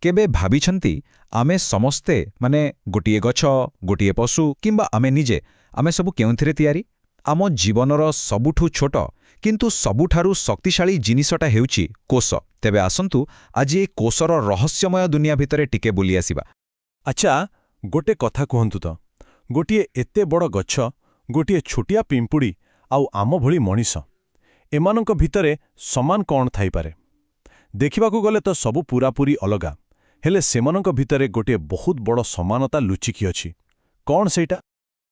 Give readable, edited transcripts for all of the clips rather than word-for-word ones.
କେବେ ଭାବିଛନ୍ତି, ଆମେ ସମସ୍ତେ, ମାନେ ଗୋଟିଏ ଗଛ, ଗୋଟିଏ ପଶୁ କିମ୍ବା ଆମେ ନିଜେ, ଆମେ ସବୁ କେଉଁଥିରେ ତିଆରି? ଆମ ଜୀବନର ସବୁଠୁ ଛୋଟ କିନ୍ତୁ ସବୁଠାରୁ ଶକ୍ତିଶାଳୀ ଜିନିଷଟା ହେଉଛି କୋଷ। ତେବେ ଆସନ୍ତୁ, ଆଜି ଏ କୋଷର ରହସ୍ୟମୟ ଦୁନିଆ ଭିତରେ ଟିକେ ବୁଲି ଆସିବା। ଆଚ୍ଛା, ଗୋଟେ କଥା କୁହନ୍ତୁ ତ, ଗୋଟିଏ ଏତେ ବଡ଼ ଗଛ, ଗୋଟିଏ ଛୋଟିଆ ପିମ୍ପୁଡ଼ି ଆଉ ଆମ ଭଳି ମଣିଷ, ଏମାନଙ୍କ ଭିତରେ ସମାନ କ'ଣ ଥାଇପାରେ? ଦେଖିବାକୁ ଗଲେ ତ ସବୁ ପୂରାପୂରି ଅଲଗା। ହେଲେ ସେମାନଙ୍କ ଭିତରେ ଗୋଟିଏ ବହୁତ ବଡ଼ ସମାନତା ଲୁଚିକି ଅଛି। କ'ଣ ସେଇଟା?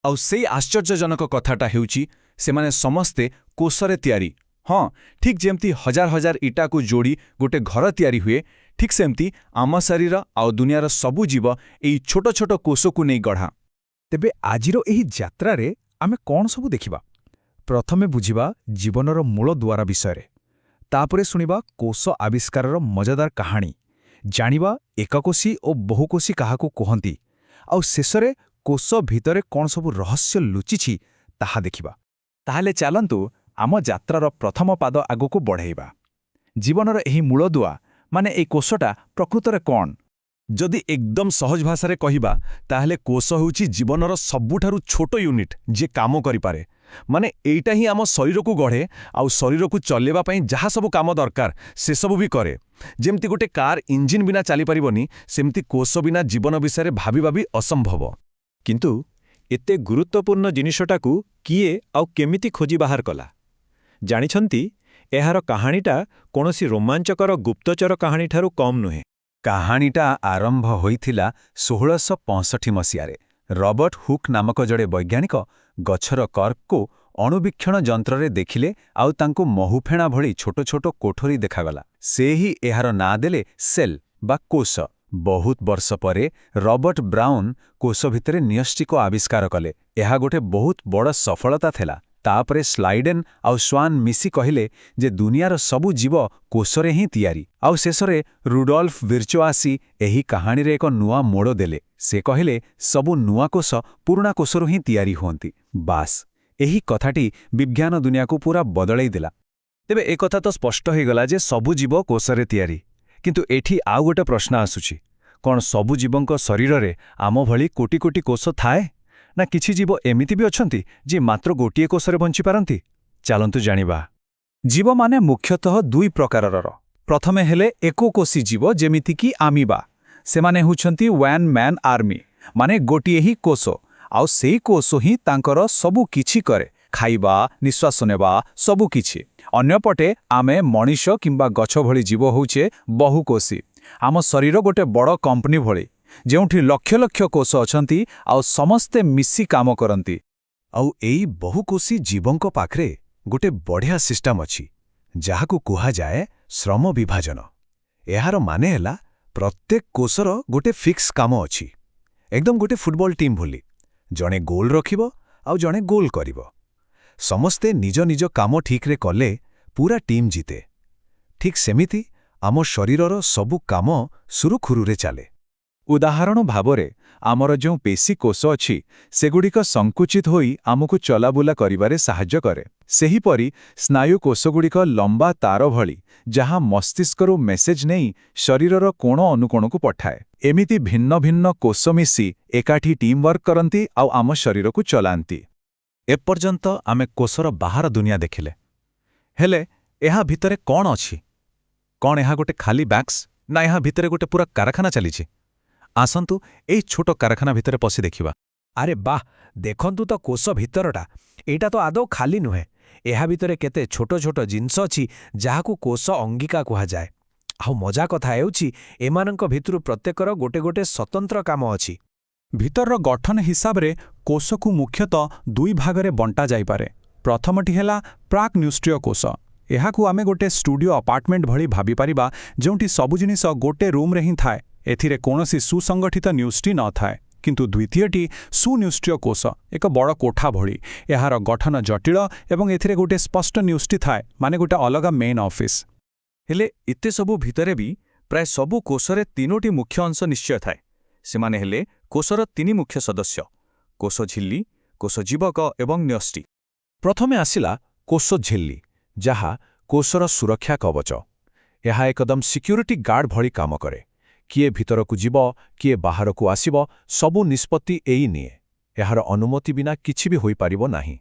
ଆଉ ସେଇ ଆଶ୍ଚର୍ଯ୍ୟଜନକ କଥାଟା ହେଉଛି, ସେମାନେ ସମସ୍ତେ କୋଷରେ ତିଆରି। ହଁ, ଠିକ୍ ଯେମିତି ହଜାର ହଜାର ଇଟାକୁ ଯୋଡ଼ି ଗୋଟେ ଘର ତିଆରି ହୁଏ, ଠିକ୍ ସେମିତି ଆମ ଶରୀର ଆଉ ଦୁନିଆର ସବୁ ଜୀବ ଏଇ ଛୋଟ ଛୋଟ କୋଷକୁ ନେଇ ଗଢ଼ା। ତେବେ ଆଜିର ଏହି ଯାତ୍ରାରେ ଆମେ କ'ଣ ସବୁ ଦେଖିବା? ପ୍ରଥମେ ବୁଝିବା ଜୀବନର ମୂଳ ଦ୍ୱାର ବିଷୟରେ। ତାପରେ ଶୁଣିବା କୋଷ ଆବିଷ୍କାରର ମଜାଦାର କାହାଣୀ। ଜାଣିବା ଏକକୋଷୀ ଓ ବହୁକୋଷୀ କାହାକୁ କୁହନ୍ତି। ଆଉ ଶେଷରେ କୋଷ ଭିତରେ କ'ଣ ସବୁ ରହସ୍ୟ ଲୁଚିଛି, ତାହା ଦେଖିବା। ତାହେଲେ ଚାଲନ୍ତୁ, ଆମ ଯାତ୍ରାର ପ୍ରଥମ ପାଦ ଆଗକୁ ବଢ଼େଇବା। ଜୀବନର ଏହି ମୂଳଦୁଆ, ମାନେ ଏଇ କୋଷଟା ପ୍ରକୃତରେ କ'ଣ? ଯଦି ଏକଦମ ସହଜ ଭାଷାରେ କହିବା, ତାହେଲେ କୋଷ ହେଉଛି ଜୀବନର ସବୁଠାରୁ ଛୋଟ ୟୁନିଟ୍, ଯିଏ କାମ କରିପାରେ। ମାନେ ଏଇଟା ହିଁ ଆମ ଶରୀରକୁ ଗଢ଼େ ଆଉ ଶରୀରକୁ ଚଲେଇବା ପାଇଁ ଯାହା ସବୁ କାମ ଦରକାର, ସେସବୁ ବି କରେ। ଯେମିତି ଗୋଟେ କାର୍ ଇଞ୍ଜିନ୍ ବିନା ଚାଲିପାରିବନି, ସେମିତି କୋଷ ବିନା ଜୀବନ ବିଷୟରେ ଭାବିବା ବି ଅସମ୍ଭବ। କିନ୍ତୁ ଏତେ ଗୁରୁତ୍ୱପୂର୍ଣ୍ଣ ଜିନିଷଟାକୁ କିଏ ଆଉ କେମିତି ଖୋଜି ବାହାର କଲା? ଜାଣିଛନ୍ତି, ଏହାର କାହାଣୀଟା କୌଣସି ରୋମାଞ୍ଚକର ଗୁପ୍ତଚର କାହାଣୀଠାରୁ କମ୍ ନୁହେଁ। କାହାଣୀଟା ଆରମ୍ଭ ହୋଇଥିଲା 1665 ମସିହାରେ। ରବର୍ଟ ହୁକ୍ ନାମକ ଜଣେ ବୈଜ୍ଞାନିକ ଗଛର କର୍କକୁ ଅଣୁବୀକ୍ଷଣ ଯନ୍ତ୍ରରେ ଦେଖିଲେ ଆଉ ତାଙ୍କୁ ମହୁଫେଣା ଭଳି ଛୋଟ ଛୋଟ କୋଠରୀ ଦେଖାଗଲା। ସେ ହିଁ ଏହାର ନାଁ ଦେଲେ ସେଲ୍ ବା କୋଷ। ବହୁତ ବର୍ଷ ପରେ ରବର୍ଟ ବ୍ରାଉନ୍ କୋଷ ଭିତରେ ନ୍ୟଷ୍ଟିକୁ ଆବିଷ୍କାର କଲେ। ଏହା ଗୋଟେ ବହୁତ ବଡ଼ ସଫଳତା ଥିଲା। ତାପରେ ସ୍ଲାଇଡେନ୍ ଆଉ ସ୍ୱାନ୍ ମିଶି କହିଲେ ଯେ ଦୁନିଆର ସବୁ ଜୀବ କୋଷରେ ହିଁ ତିଆରି। ଆଉ ଶେଷରେ ରୁଡଲ୍ଫ ଭିର୍ଚୋ ଆସି ଏହି କାହାଣୀରେ ଏକ ନୂଆ ମୋଡ଼ ଦେଲେ। ସେ କହିଲେ, ସବୁ ନୂଆ କୋଷ ପୁରୁଣା କୋଷରୁ ହିଁ ତିଆରି ହୁଅନ୍ତି। ବାସ୍, ଏହି କଥାଟି ବିଜ୍ଞାନ ଦୁନିଆକୁ ପୂରା ବଦଳେଇ ଦେଲା। ତେବେ ଏକଥା ତ ସ୍ପଷ୍ଟ ହୋଇଗଲା ଯେ ସବୁ ଜୀବ କୋଷରେ ତିଆରି। କିନ୍ତୁ ଏଠି ଆଉ ଗୋଟେ ପ୍ରଶ୍ନ ଆସୁଛି। କ'ଣ ସବୁ ଜୀବଙ୍କ ଶରୀରରେ ଆମ ଭଳି କୋଟି କୋଟି କୋଷ ଥାଏ, ନା କିଛି ଜୀବ ଏମିତି ବି ଅଛନ୍ତି ଯିଏ ମାତ୍ର ଗୋଟିଏ କୋଷରେ ବଞ୍ଚିପାରନ୍ତି? ଚାଲନ୍ତୁ ଜାଣିବା। ଜୀବମାନେ ମୁଖ୍ୟତଃ ଦୁଇ ପ୍ରକାରର। ପ୍ରଥମେ ହେଲେ ଏକକୋଷୀ ଜୀବ, ଯେମିତିକି ଆମିବା। ସେମାନେ ହେଉଛନ୍ତି ୱାନ୍ ମ୍ୟାନ୍ ଆର୍ମି, ମାନେ ଗୋଟିଏ ହିଁ କୋଷ, ଆଉ ସେଇ କୋଷ ହିଁ ତାଙ୍କର ସବୁ କିଛି କରେ, ଖାଇବା, ନିଶ୍ୱାସ ନେବା, ସବୁ କିଛି। ଅନ୍ୟପଟେ ଆମେ ମଣିଷ କିମ୍ବା ଗଛ ଭଳି ଜୀବ ହେଉଛେ ବହୁକୋଷୀ। ଆମ ଶରୀର ଗୋଟେ ବଡ଼ କମ୍ପାନୀ ଭଳି, ଯେଉଁଠି ଲକ୍ଷ ଲକ୍ଷ କୋଷ ଅଛନ୍ତି ଆଉ ସମସ୍ତେ ମିଶି କାମ କରନ୍ତି। ଆଉ ଏଇ ବହୁକୋଷୀ ଜୀବଙ୍କ ପାଖରେ ଗୋଟେ ବଢ଼ିଆ ସିଷ୍ଟମ ଅଛି, ଯାହାକୁ କୁହାଯାଏ ଶ୍ରମ ବିଭାଜନ। ଏହାର ମାନେ ହେଲା, ପ୍ରତ୍ୟେକ କୋଷର ଗୋଟେ ଫିକ୍ସ କାମ ଅଛି, ଏକଦମ ଗୋଟେ ଫୁଟବଲ ଟିମ୍ ଭଳି। ଜଣେ ଗୋଲ ରଖିବ ଆଉ ଜଣେ ଗୋଲ କରିବ। ସମସ୍ତେ ନିଜ ନିଜ କାମ ଠିକ୍ରେ କଲେ ପୁରା ଟିମ୍ ଜିତେ। ଠିକ୍ ସେମିତି ଆମ ଶରୀରର ସବୁ କାମ ସୁରୁଖୁରୁରେ ଚାଲେ। ଉଦାହରଣ ଭାବରେ ଆମର ଯେଉଁ ପେଶୀ କୋଷ ଅଛି, ସେଗୁଡ଼ିକ ସଙ୍କୁଚିତ ହୋଇ ଆମକୁ ଚଲାବୁଲା କରିବାରେ ସାହାଯ୍ୟ କରେ। ସେହିପରି ସ୍ନାୟୁ କୋଷଗୁଡ଼ିକ ଲମ୍ବା ତାର ଭଳି, ଯାହା ମସ୍ତିଷ୍କରୁ ମେସେଜ ନେଇ ଶରୀରର କୋଣ ଅନୁକୋଣକୁ ପଠାଏ। ଏମିତି ଭିନ୍ନ ଭିନ୍ନ କୋଷ ମିଶି ଏକାଠି ଟିମ୍ ୱାର୍କ କରନ୍ତି ଆଉ ଆମ ଶରୀରକୁ ଚଲାନ୍ତି। ଏପର୍ଯ୍ୟନ୍ତ ଆମେ କୋଷର ବାହାର ଦୁନିଆ ଦେଖିଲେ। ହେଲେ ଏହା ଭିତରେ କ'ଣ ଅଛି? କ'ଣ ଏହା ଗୋଟେ ଖାଲି ବ୍ୟାକ୍ସ, ନା ଏହା ଭିତରେ ଗୋଟେ ପୂରା କାରଖାନା ଚାଲିଛି? ଆସନ୍ତୁ, ଏଇ ଛୋଟ କାରଖାନା ଭିତରେ ପଶି ଦେଖିବା। ଆରେ ବାଃ, ଦେଖନ୍ତୁ ତ କୋଷ ଭିତରଟା! ଏଇଟା ତ ଆଦୌ ଖାଲି ନୁହେଁ। ଏହା ଭିତରେ କେତେ ଛୋଟ ଛୋଟ ଜିନିଷ ଅଛି, ଯାହାକୁ କୋଷ ଅଙ୍ଗିକା କୁହାଯାଏ। ଆଉ ମଜା କଥା ହେଉଛି, ଏମାନଙ୍କ ଭିତରୁ ପ୍ରତ୍ୟେକର ଗୋଟେ ଗୋଟେ ସ୍ୱତନ୍ତ୍ର କାମ ଅଛି। ଭିତରର ଗଠନ ହିସାବରେ କୋଷକୁ ମୁଖ୍ୟତଃ ଦୁଇ ଭାଗରେ ବଣ୍ଟା ଯାଇପାରେ। ପ୍ରଥମଟି ହେଲା ପ୍ରାକ୍ ନ୍ୟୁଷ୍ଟ୍ରିୟ କୋଷ। ଏହାକୁ ଆମେ ଗୋଟେ ଷ୍ଟୁଡିଓ ଆପାର୍ଟମେଣ୍ଟ ଭଳି ଭାବିପାରିବା, ଯେଉଁଠି ସବୁ ଜିନିଷ ଗୋଟେ ରୁମ୍ରେ ହିଁ ଥାଏ। ଏଥିରେ କୌଣସି ସୁସଂଗଠିତ ନ୍ୟୁଷ୍ଟି ନଥାଏ। କିନ୍ତୁ ଦ୍ୱିତୀୟଟି ସୁନ୍ୟୁଷ୍ଟ୍ରିୟ କୋଷ, ଏକ ବଡ଼ କୋଠା ଭଳି। ଏହାର ଗଠନ ଜଟିଳ ଏବଂ ଏଥିରେ ଗୋଟେ ସ୍ପଷ୍ଟ ନ୍ୟୁଷ୍ଟି ଥାଏ, ମାନେ ଗୋଟେ ଅଲଗା ମେନ୍ ଅଫିସ୍। ହେଲେ ଏତେ ସବୁ ଭିତରେ ବି ପ୍ରାୟ ସବୁ କୋଷରେ ତିନୋଟି ମୁଖ୍ୟ ଅଂଶ ନିଶ୍ଚୟ ଥାଏ। ସେମାନେ ହେଲେ କୋଷର ତିନି ମୁଖ୍ୟ ସଦସ୍ୟ: କୋଷ ଝିଲ୍ଲି, କୋଷ ଜୀବକ ଏବଂ ନ୍ୟଷ୍ଟି। ପ୍ରଥମେ ଆସିଲା କୋଷ ଝିଲ୍ଲି, ଯାହା କୋଷର ସୁରକ୍ଷା କବଚ। ଏହା ଏକଦମ ସିକ୍ୟୁରିଟି ଗାର୍ଡ ଭଳି କାମ କରେ। କିଏ ଭିତରକୁ ଯିବ, କିଏ ବାହାରକୁ ଆସିବ, ସବୁ ନିଷ୍ପତ୍ତି ଏଇ ନିଏ। ଏହାର ଅନୁମତି ବିନା କିଛି ବି ହୋଇପାରିବ ନାହିଁ।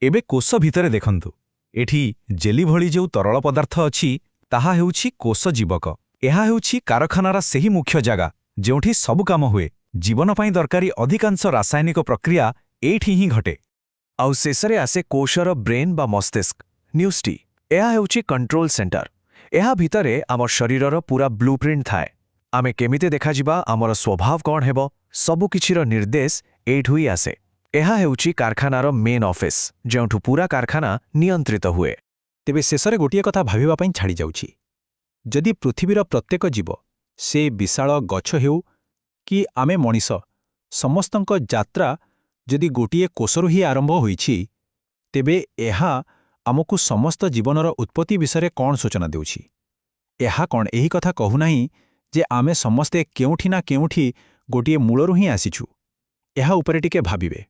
ଏବେ କୋଷ ଭିତରେ ଦେଖନ୍ତୁ। ଏଠି ଜେଲି ଭଳି ଯେଉଁ ତରଳ ପଦାର୍ଥ ଅଛି, ତାହା ହେଉଛି କୋଷ ଜୀବକ। ଏହା ହେଉଛି କାରଖାନାର ସେହି ମୁଖ୍ୟ ଜାଗା, ଯେଉଁଠି ସବୁ କାମ ହୁଏ। ଜୀବନ ପାଇଁ ଦରକାରୀ ଅଧିକାଂଶ ରାସାୟନିକ ପ୍ରକ୍ରିୟା ଏଇଠି ହିଁ ଘଟେ। ଆଉ ଶେଷରେ ଆସେ କୋଷର ବ୍ରେନ୍ ବା ମସ୍ତିଷ୍କ, ନ୍ୟୁଷ୍ଟି। ଏହା ହେଉଛି କଣ୍ଟ୍ରୋଲ ସେଣ୍ଟର। ଏହା ଭିତରେ ଆମ ଶରୀରର ପୂରା ବ୍ଲୁପ୍ରିଣ୍ଟ ଥାଏ। ଆମେ କେମିତି ଦେଖାଯିବା, ଆମର ସ୍ୱଭାବ କ'ଣ ହେବ, ସବୁକିଛିର ନିର୍ଦ୍ଦେଶ ଏଇଠୁ ହିଁ ଆସେ। ଏହା ହେଉଛି କାରଖାନାର ମେନ୍ ଅଫିସ୍, ଯେଉଁଠୁ ପୂରା କାରଖାନା ନିୟନ୍ତ୍ରିତ ହୁଏ। ତେବେ ଶେଷରେ ଗୋଟିଏ କଥା ଭାବିବା ପାଇଁ ଛାଡ଼ିଯାଉଛି। ଯଦି ପୃଥିବୀର ପ୍ରତ୍ୟେକ ଜୀବ, ସେ ବିଶାଳ ଗଛ ହେଉ କି ଆମେ ମଣିଷ, ସମସ୍ତଙ୍କ ଯାତ୍ରା ଯଦି ଗୋଟିଏ କୋଷରୁ ହିଁ ଆରମ୍ଭ ହୋଇଛି, ତେବେ ଏହା ଆମକୁ ସମସ୍ତ ଜୀବନର ଉତ୍ପତ୍ତି ବିଷୟରେ କ'ଣ ସୂଚନା ଦେଉଛି? ଏହା କ'ଣ ଏହି କଥା କହୁନାହିଁ ଯେ ଆମେ ସମସ୍ତେ କେଉଁଠି ନା କେଉଁଠି ଗୋଟିଏ ମୂଳରୁ ହିଁ ଆସିଛୁ? ଏହା ଉପରେ ଟିକେ ଭାବିବେ।